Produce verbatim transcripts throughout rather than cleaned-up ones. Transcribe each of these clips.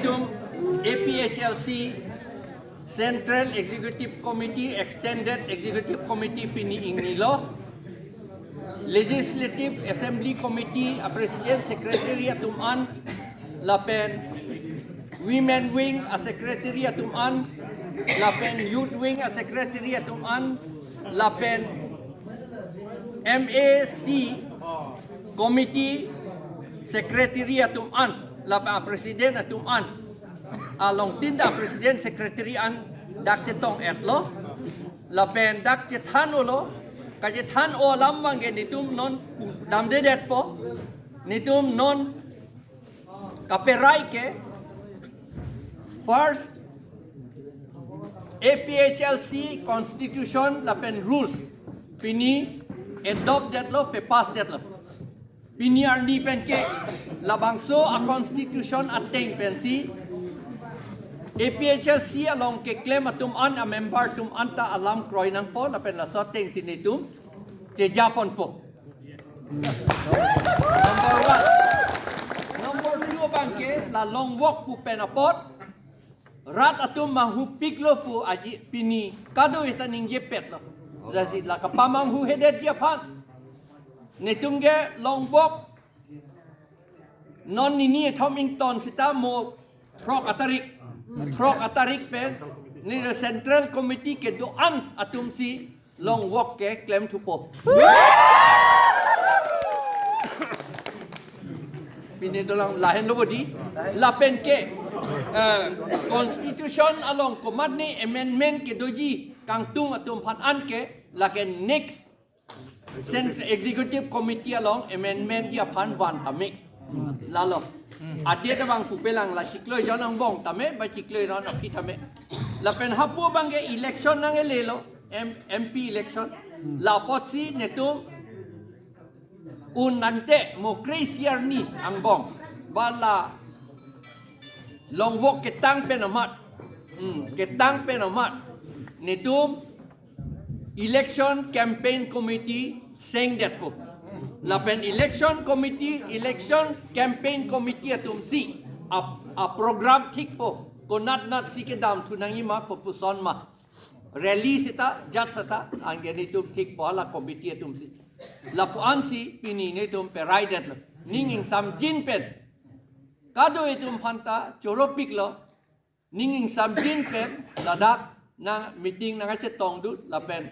APHLC Central Executive Committee, Extended Executive Committee pini ingnilo. Legislative Assembly Committee a President, Secretary atum an, lapen Women Wing a Secretary atum an, lapen Youth Wing a Secretary atum an, lapen MAC Committee Secretary atum an, lapen a President atum an, along tin ta President Secretary an dak chetong-etlo, lapen dak chethan-olo, kachethan-o alam abangke netum non damdedetpo, netum non kaperai ke, first, APHLC Constitution lapen rules pini adopt detlo, pe-pass detlo. Pini arni penke labangso a Constitution ateng pensi APHLC along keklem atum an, a member atum an ta alam kroi nangpo, lapen laso atengsi netum chejaponpo. Number one. Number two abangke la long walk pu pen apot rat atum manghupiklo pu aji pini kadokave ta ningjepetlo. Lasi la kapamanghuhedetji aphan netum ke long walk non nini ethom ington sita mo throk atarik, throk atarik pen ne Central Committee kedo-an atumsi long walk keklem thupo. Pini dolang lahenlo bodi, lapen ke, eh, Constitution along komatne amendment kedoji kangtung atum aphan anke lake next Cent-, Executive Committee along amendmentji aphan van tame. Lalo. Adet abang pupelang, la chiklo ejon angbong tame, ba chiklo ejon aphi tame. Lapen hapu abangke election nanglelo, M-, MP election. La apotsi netum un nangte mo kre-isi arni angbong, ba la long walk ketang pen amat, hmm, ketang pen amat netum Election Campaign Committee sengdetpo. Lapen Election Committee, Election Campaign Committee atumsi a, a program thikpo. Konatnatsi kedam thu nangjima pu puson ma. Rally sita, jat sita, anke netum thikpo la committee atumsi. Lapu-ansi pini netum peraidetlo. Ning ingsamjin pen kadokave atum aphanta choropiklo. Ning ingsamjin pen ladak nang meeting nangkachetongdun lapen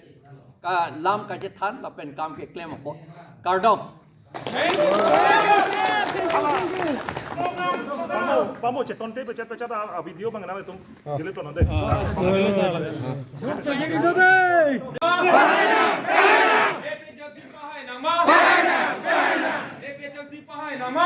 ka lam kachethan lapen kam keklem apot. Kardom. Pamo, pamo, chetonte pechat pechat a, a video abang nanglitum delete nonde. APHLC pahai nangma. APHLC pahai nangma.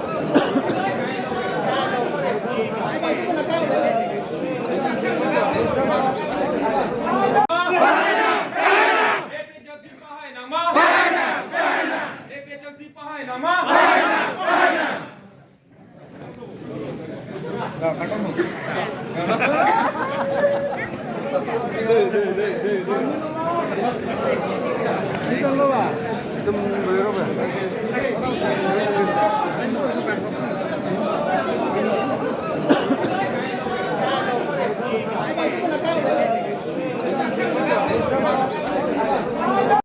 APHLC pahai nangma. APHLC pahai nangma.